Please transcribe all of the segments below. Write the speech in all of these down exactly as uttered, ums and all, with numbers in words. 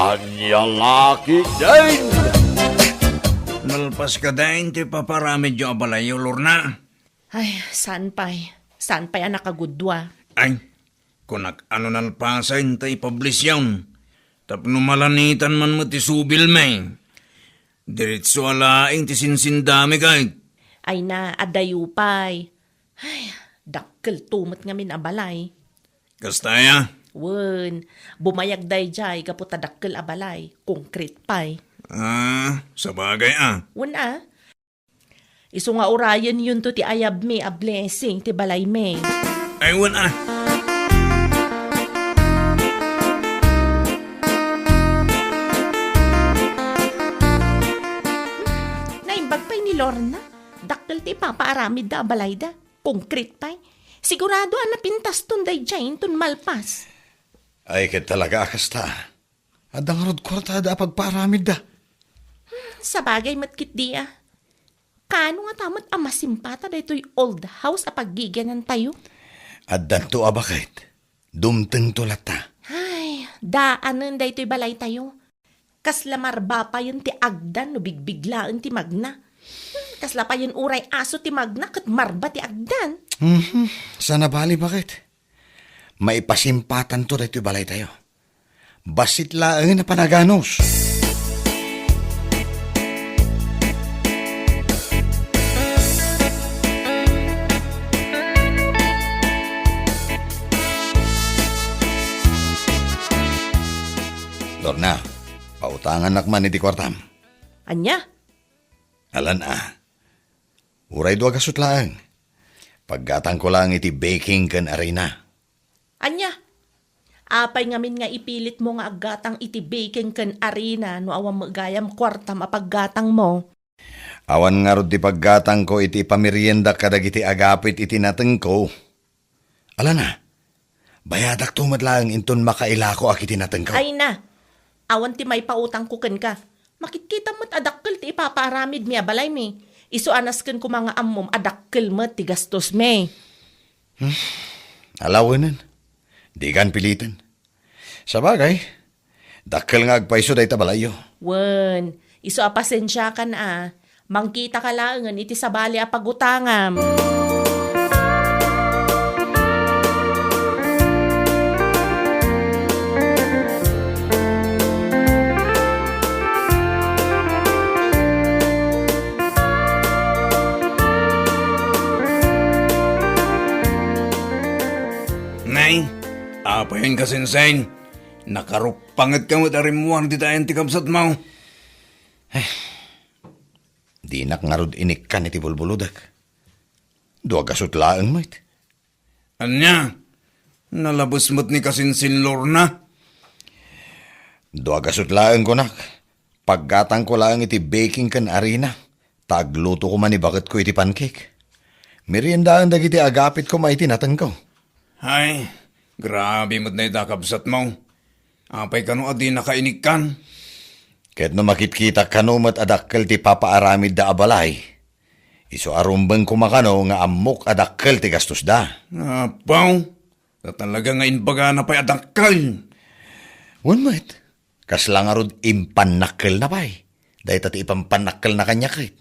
Ania la ketdin? Nalpas ketdin ti paparamidyo a balayyo, Lorna? Ay, saan pay. Saan pay a nakagudua. Ay, kunak a no nalpasen ta ipublish yon. Tapno malanitan man met ti subilmi. Diretso a laeng ti sinsindami ket. Ay na, adayo pay. Ay, dakkelto met ngamin a balay. Kasta aya? Wen, bumayag daydiay gapu ta dakkel a balay, konkret pay. Ah, sabagay a. Wen a. Isu nga urayenyon to ti ayabmi a blessing ti balaymi. Ay, wen a. Naimbag pay ni Lorna. Dakkel ti ipapaaramidda a balayda. Konkret pay. Sigurado a napintaston daydiay inton malpas. Ay, ket talaga a kasta. Adda ngarud kuartada a pagpaaramidda. Hmm, sabagay met ketdi a. Kaano ngata met a masimpata daytoy old house a paggigianantayo? Addanto a baket. Dumtengto latta. Ay, daanen daytoy balaytayo. Kasla marba payen ti agdan no bigbiglaen ti magna. Hmm, kasla payen uray aso ti magna ket marba ti agdan. Mhm. Saan a bali, baket? Maipasimpatanto daytoy balaytayo. Bassit laengen a panaganus. Lorna, pautangannak man iti kuartam. Ania? Alan a. Uray dua gasut laeng. Paggatangko laeng iti baking ken arina. Ania? Apay ngamin nga ipilitmo nga aggatang iti baking ken arina no awan met gayam kuartam a paggatangmo? Awan ngarud ti paggatangko iti pameriendak kadagiti agapit iti natengko. Alana, bayadakto met laeng inton makailakoak iti natengko. Ay na, awan ti maipautangko kenka. Makitkitam met a dakkel ti ipapaaramidmi a balaymi. Isu a nasken koma nga ammom a dakkel met ti gastosmi. Hmm, alawenen. Dikan piliten. Sabagay, dakkel nga agpayso dayta balayyo. Wen, isu a pasensiakan a, mangkitaka laengen iti sabali a pagutangam. Nay, apayen ka, Sensei? Nakaruppangetka met a rimmuar dita ayan ti kabsatmo. Eh, dinak ngarud inikkan iti bulbulodek. Dua gasut laeng met. Ania? Nalabes met ni kasinsinlorna? Dua gasut laeng, kunak. Paggatangko laeng iti baking ken arina, ta agluto koma ni baketko iti pancake. Meriendaen dagiti agapit koma iti natengko. Ay, grabe met dayta kabsatmo. Apay kano a dinaka inikkan? Ket no makitkitak kano met a dakkel ti papaaramidda a balay, isu a rumbeng koma kano nga ammok a dakkel ti gastosda. Apaw, ta talaga nga imbagana pay a dakkel. Wen met, kasla ngarud impannakkelna pay. Dayta ti ipampannakkelna kaniak ket.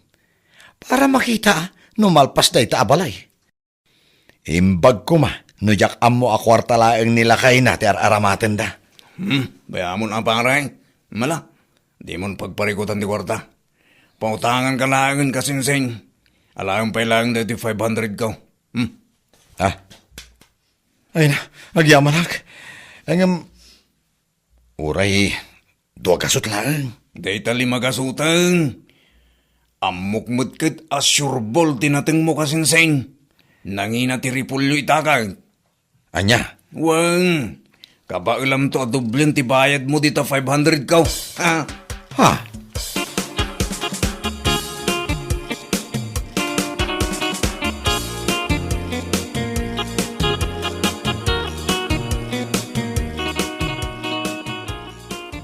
Para makita no malpas dayta a balay. Imbag koma no diak ammo a kuarta laeng ni lakayna ti ar-aramatenda. Hmm, bayamon a pare. Mala, dimon pagparikutan ti kuarta. Pautanganka laengen, kasinsin. Alaem pay laeng daytoy five hundred ko. Hmm. Ah. Ay na, agyamanak. Ngem, uray dua gasut laeng. Dayta lima gasuten. Ammok met ket a sureball ti natengmo, kasinsin. Nangina ti repolyo ita ket. Ania? Wen, kabaelamto a doblen ti bayadmo dita five hundred ko. Ha? Ha?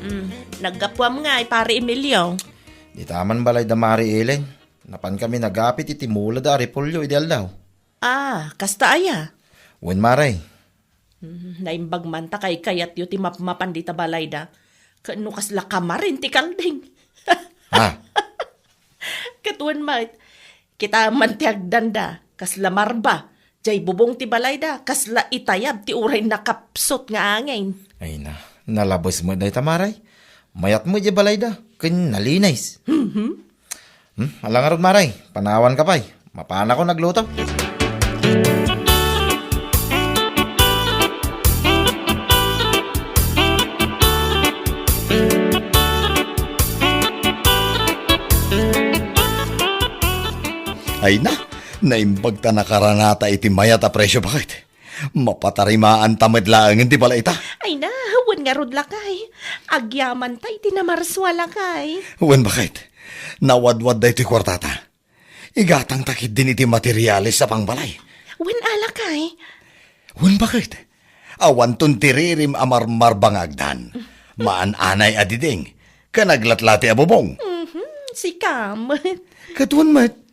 Mm, naggapuam ngay, Pare Emilio. Dita man balay da Mari Ellen. Napankami nagapit iti mula da a repolyo idi aldaw. Ah, kasta aya? Wen, Mare. Hmm, naimbag man ta kaykayatyo ti mapmapan dita balayda. Ken no kasla kamarin ti kalding. Ha? Ket wen met, kitaem man ti agdanda, kasla marba, jay bubong ti balayda, kasla itayab ti uray nakapsut nga angin. Ay na, nalabes met dayta, Mare. Mayat met jay balayda, ken nalinis. Mhm. Hmm, ala ngarud, Mare, panawanka pay. Mapanakon agluto. Ay na, naimbag ta nakaranata iti mayat a presio, baket. Mapatarimaanta met laengen ti balayta. Ay na, wen ngarud, lakay. Agyamanta iti namarsua, lakay. Wen, baket. Nawadwad daytoy kuartata. Igatangta ketdin iti materiales a pangbalay. Wen, lakay. Wen, baket. Awanton ti ririm a marmarba nga agdan. Maan-anay a diding. Ken aglatlati a bubong. Mhm, sika met. Ket wen met.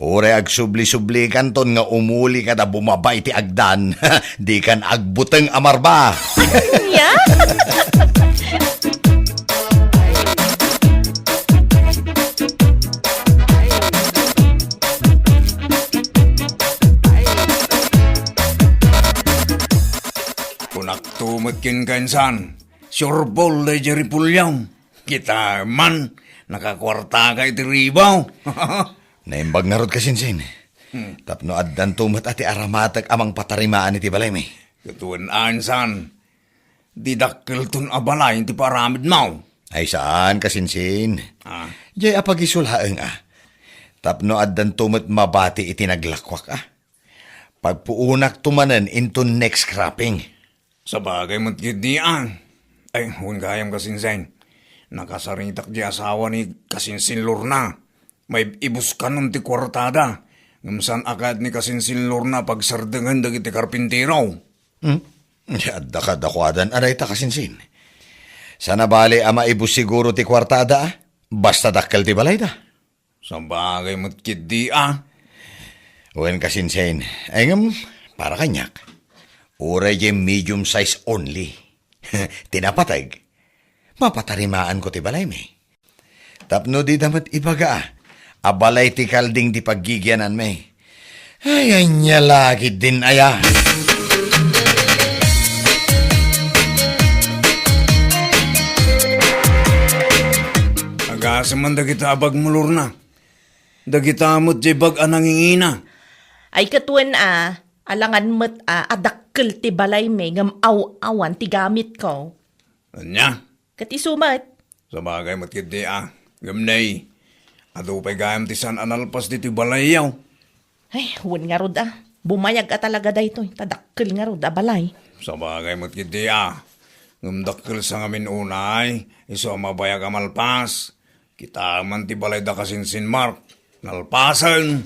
Uray agsubli-sublikanton nga umuli kada bumaba iti agdan. Dikan agbuteng a marba. Ania? Kunakto met kenka, insan, surbol daydiay repolyo. Kitaem man, nakakuartaka iti ribaw. Naimbag ngarud, kasinsin. Hmm. Tapno addanto met a ti aramatek a mangpatarimaan iti balaymi. Ket wen, insan, didakkelton a balay ti paaramidmo. Ay saan, kasinsin. Ah. Jay a pagisulaeng a. Tapno addanto met mabati iti naglakuak a. Pagpuonakto manen inton next cropping. Sabagay met ketdi a. Ay, wen gayam, kasinsin. Nakasaritak ti asawa ni kasinsin Lorna. Maib-ibuskanon ti kuartada. Ngem saan a kayat ni kasinsin Lorna a pagsardengen dagiti karpintero. Hmm? Di adda kadakuadan a dayta, kasinsin. Saan a bali a maibus siguro ti kuartada a. Basta dakkel ti balayda. Sabagay met ketdi a. Wen, kasinsin, ay ngem, para kaniak, uray jay medium size only. Ti napateg, mapatarimaanko ti balaymi. Tapno dida met ibaga a, a balay ti kalding ti paggigiananmi. Ay, ania la ketdin aya. Agasem man dagita a bagmo, Lorna. Dagita met jay bag a nangingina. Ay, ket wen a, alangan met a, a dakkel ti balaymi ngem aw-awan ti gamitko. Ania? Ket isu met. Sabagay met ketdi a. Ngem nay, adu pay gayam ti saan a nalpas ditoy balayyo. Ay, wen ngarud a. Bumayag a talaga daytoy, ta dakkel ngarud a balay. Sabagay met ketdi a. Ngem dakkel sa ngamin unay, isu a mabayag a malpas. Kitaem man ti balayda, kasinsin Mark. Nalpasen.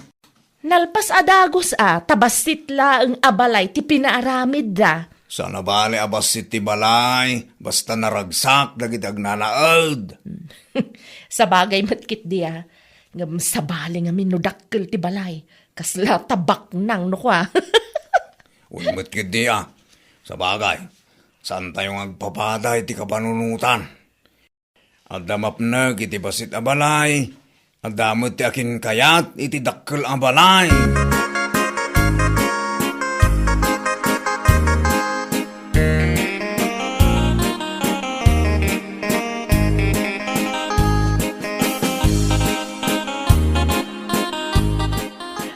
Nalpas a dagus a, ta bassit laeng a balay ti pinaaramidda. Saan a bali a bassit ti balay, basta naragsak dagiti agnanaed. Sabagay met ketdi a. Ngem sabali ngamin no dakkel ti balay. Kasla ta baknang no kua. Wen met ketdi a. Sabagay, saantayo nga agpapada iti kapanunotan. Adda mapnek iti bassit a balay, adda met ti akinkayat iti dakkel a balay.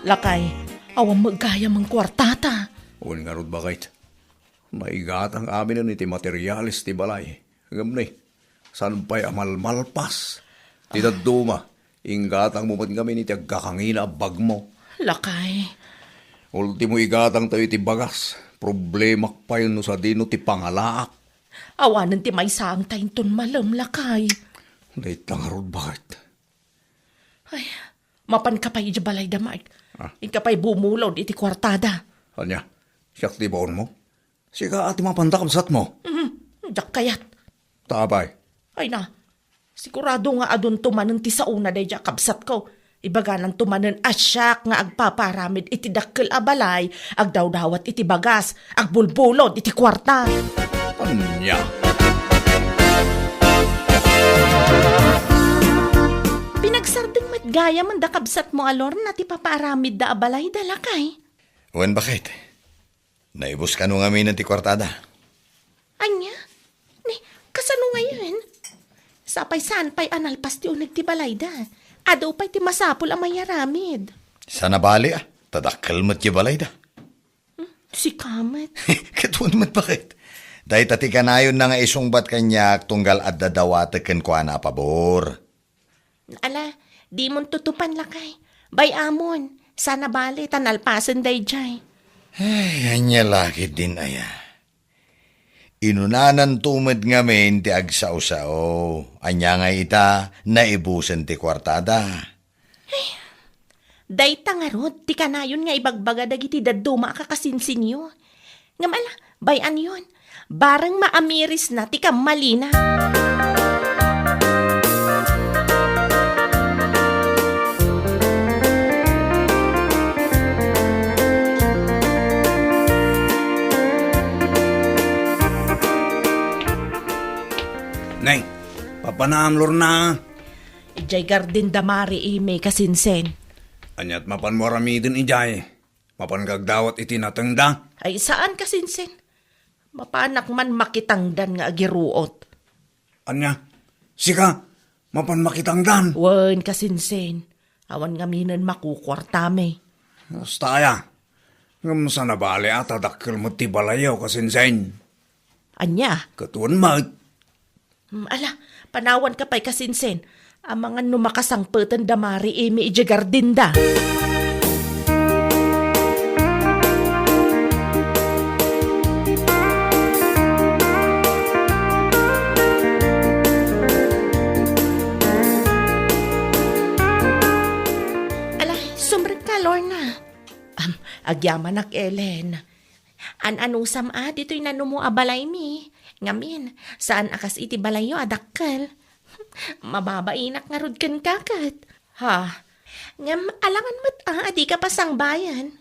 Lakay, awan met gayam a kuartata. Wen ngarud, baket. Maigatang aminen iti materiales ti balay. Ngem ni, saan pay a malmalpas? Ti dadduma, inggatangmo met ngamin iti agkakangina a bagmo. Lakay. Ultimo, igatangtayo iti bagas. Problemak pay no sadino ti pangalaak. Awanen ti maisaangta inton malem, lakay. Dayta ngarud, baket. Ay, mapanka pay idiay balayda, Mark. Ah. Inka pay bumulod iti kuartada. Ania? Siak ti baonmo? Sika a ti mapanda, kabsatmo? Mhm, diak kayat. Ta apay? Ay na, sigurado nga adunto manen ti saona daydiay a kabsatko. Ibagananto manen a siak nga agpapaaramid iti dakkel a balay, agdawdawat iti bagas, agbulbulod iti kuarta. Ania? Gayamen da kabsatmo a Lorna ti papaaramidda a balayda, lakay. Wen, baket. Naibus kano ngamin ti kuartada? Ania? Ni, kasano ngayen? Sapay saan pay a nalpas ti uneg ti balayda. Adu pay ti masapul a mayaramid. Saan a bali, a, ta dakkel met ti balayda. Hmm, sika met. Ket wen met, baket. Dayta ti kanayonna nga isungbat kaniak tunggal adda dawatek kenkuana a pabor. Ala, dimon tutupan, lakay. Bay-amon, saan a bali ta nalpasen daydiay. Ay, ania la ketdin aya. Inunananto met ngamin ti agsao-sao. Ania nga ita, naibusen ti kuartada. Dayta ngarud ti kanayon nga ibagbaga dagiti dadduma a kakasinsinyo. Ngem ala, bay-anyon, bareng maamirisna ti kammalina. Nay, papanam, Lorna. Idiay garden da Mari Imi, kasinsin. Aniat mapanmo aramiden idiay? Mapan kagdawat iti natengda? Ay, saan, kasinsin. Mapanak man makitangdan nga agiruot. Ania? Sika, mapan makitangdan? Wen, kasinsin. Awan ngaminen makukuartami. Kasta aya. Ngem saan a bali a ta dakkel met ti balayyo, kasinsin. Ania? Ket wen met. Hmm, ala, panawanka pay, kasinsin. Amangan no makasangpeten da Mari Imi idiay garden da. Ala, sumrekka, Lorna. Am, agyamanak, Ellen. An-anusam a ditoy nanumo a balaymi. Ngamin, saan a kas iti balayyo a dakkel. Mababainak ngarud kenka ket. Ha? Ngem alangan met a, a dika pasangbayan.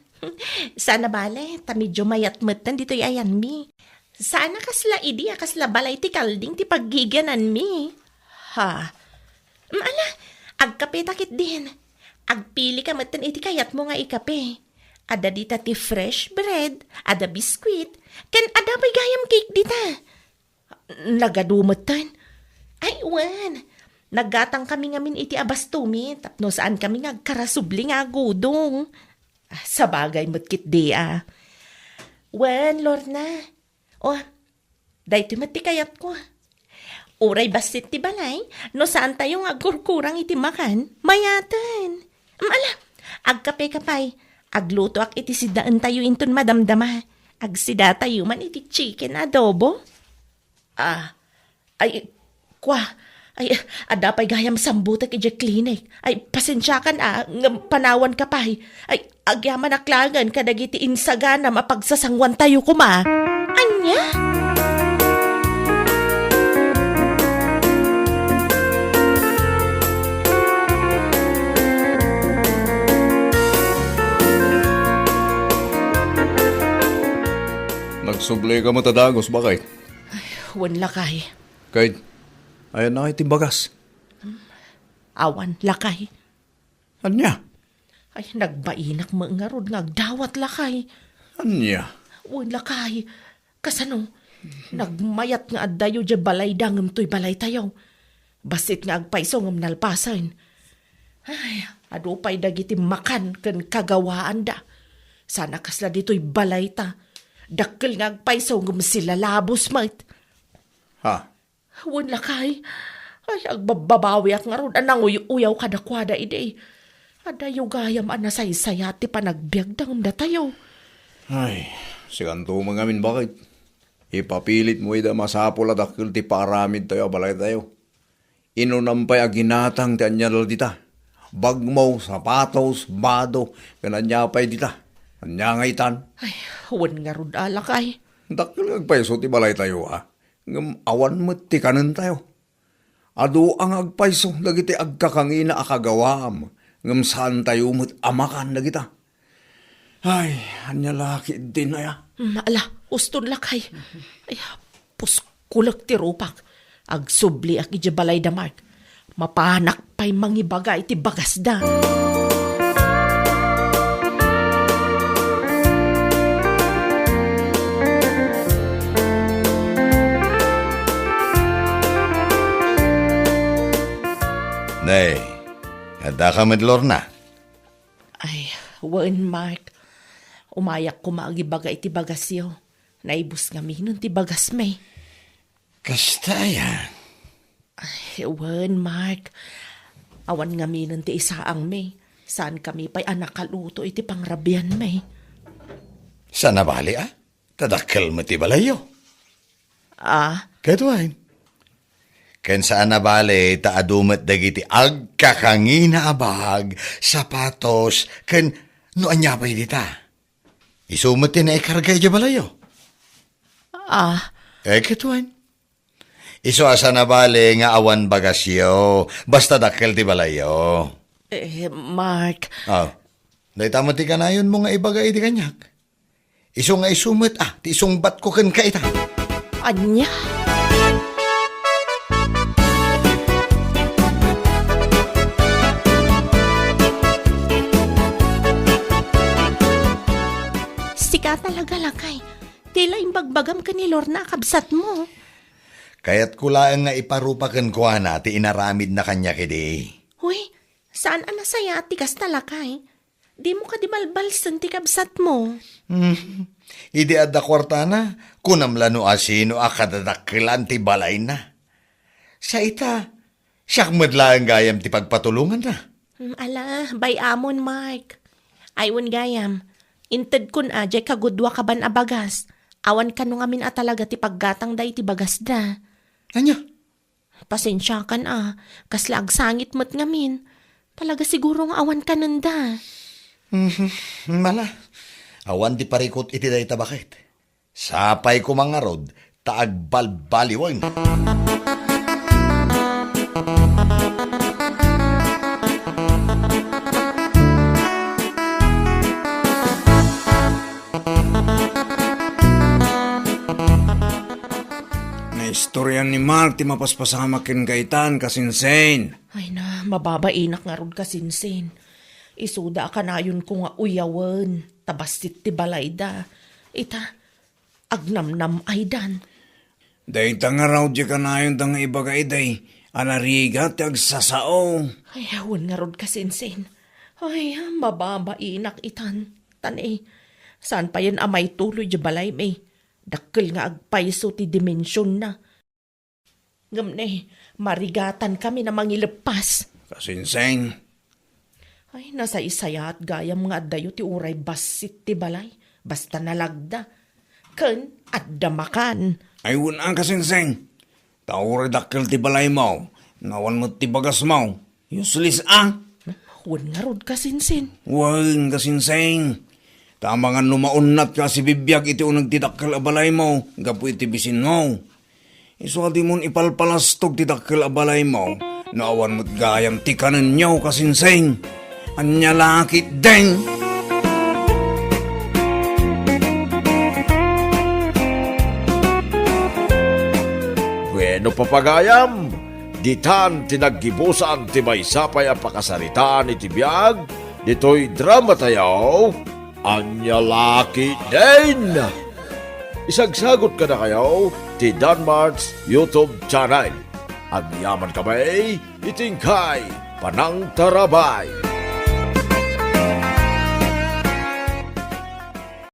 Saan a bale, ta medyo mayat metten ditoy ayanmi. Saan a kasla idi a kasla balay ti kalding ti paggigiananmi. Ha? Mm, ala, agkapeta ketdin. Agpilika metten iti kayatmo nga ikape. Adda dita ti fresh bread, adda biskuit, ken adda pay gayam cake dita. Nagadu metten. Ay, wen. Naggatangkami ngamin iti abastomi tapno saankami nga agkarasubli nga agudong. Ah, sabagay met ketdi a. Wen, Lorna. O, daytoy met ti kayatko. Uray bassit ti balay, no saantayo nga agkurkurang iti makan, mayaten. Mm, ala, agkapeka pay. Aglutoak iti sidaentayo inton madamdama. Agsidatayo man iti chicken adobo. Ah, ay, kua, ay, adda pay gayam sambutek idiay klinik. Ay, pasensiakan a, ngem panawanka pay. Ay, agyamanak laengen kadagiti insaganam a pagsasanguantayo koma. Ania? Nagsublika met a dagus, baket? Ay, wen lakay. Ket, ayanna ngay ti bagas? Awan, lakay. Ania? Ay, nagbainak met ngarud nga agdawat, lakay. Ania? Wen, lakay. Kasano? Nagmayat nga addayo diay balayda ngem toy balaytayo. Bassit nga agpayso ngem nalpasen. Ay, adu pay dagiti makan ken kagawaanda. Saan a kasla ditoy balayta. Dakkel nga agpayso ngem silalabos met. Ha? Wen, lakay. Ay, agbabbabawiak ngarud a nanguy-uyaw kadakuada idi. Adayo gayam a nasaysayat ti panagbiagda ngem datayo. Ay, sikanto met ngamin, baket. Ipapilitmo ida a masapul a dakkel ti paaramidtayo a balaytayo. Inunam pay a ginatang ti ania la dita. Bagmo, sapatos, bado, ken ania pay dita. Ania nga itan? Ay, wen ngarud a, lakay. Dakkel nga agpayso ti balaytayo a. Ngem awan met ti kanentayo. Adu a nga agpayso dagiti agkakangina a kagawaam, ngem saantayo met a makan dagita. Ay, ania la ketdin aya? Mm, ala, uston lakay. Ay, puskulek ti rupak. Agsubliak idiay balayda Mark. Mapanak pay mangibaga iti bagasda. Nay, addaka met, Lorna? Ay, wen, Mark. Umayak koma agibaga iti bagasyo. Naibus ngaminen ti bagasmi. Kasta aya? Ay, wen, Mark. Awan ngaminen ti isaangmi. Saankami pay a nakaluto iti pangrabianmi. Saan a bale, a? Ta dakkel met ti balayyo. Ah? Ket wen. Ken saan a bale ta adu met dagiti agkakangina a bag, sapatos, ken no ania pay dita. Isu met ti naikarga idiay balayyo. Ah. Eh, ket wen. Isu a saan a bale nga awan bagasyo, basta dakkel ti balayyo. Eh, Mark. Ah, dayta met ti kanayonmo nga ibaga idi kaniak. Isu nga isu met, a, ti isungbatko kenka ita. Ania? Sika talaga, lakay. Ti la imbagbagam ken ni Lorna a kabsatmo. Kayatko laeng nga iparupa kenkuana ti inaramidna kaniak idi. Huy, saan a nasayaat ti kasta, lakay. Dimo kadi balbalsen ti kabsatmo? Hmm. Idi adda kuartana, kunam la no asino a kadadakkelan ti balayna. Sa ita, siak met laeng gayam ti pagpatulonganna. Hmm, ala, bay-amon, Mark. Ay, wen gayam. Intedkon a, diay kagudua kaban a bagas. Awan kano ngamin a talaga ti paggatangda iti bagasda. Ania? Pasensiakan a, kasla agsangit met ngamin. Talaga siguro nga awan kanenda. Mhm, mala. Awan ti parikut iti dayta baket. Sapay koma ngarud ta agbalbaliwen. Naistorian ni Mark ti mapaspasamak ken Gaetan, kasinsin. Ay na, mababainak ngarud, kasinsin. Isuda a kanayonko nga uyawen, ta bassit ti balayda. Ita, agnamnam-aydan. Dayta ngarud ti kanayonda nga ibaga idi a narigat ti agsasao. Ay, wen ngarud, kasinsin. Ay, mababainak itan. Tan, eh, saan payen a maituloy di balaymi? Dakkel nga agpayso ti dimensionna. Ngem ne, marigatankami a mangileppas. Kasinseng. Ay, nasaysayaat gayam nga addayo ti uray bassit ti balay, basta nalagda. Ken adda makan. Ay, wen a, kasinseng. Ta uray dakkel ti balaymo, no awan met ti bagasmo. Useless a. Wen ngarud, kasinseng. Wen, kasinseng. Ta amangan no maunnatka a sibibiag iti uneg ti dakkel a balaymo gapu iti bisinmo. Isu a dimon ipalpalastog ti dakkel a balaymo no awan met gayam ti kanenyo, kasinseng. Ania la ketdin? Bueno, papagayam, ditan ti naggibusan ti maysa pay a pakasaritaan iti biag ditoy dramatayo, Ania la ketdin? Isagsagut kadakayo ti Danmart's YouTube channel. Agyamankami iti inkay panangtarabay.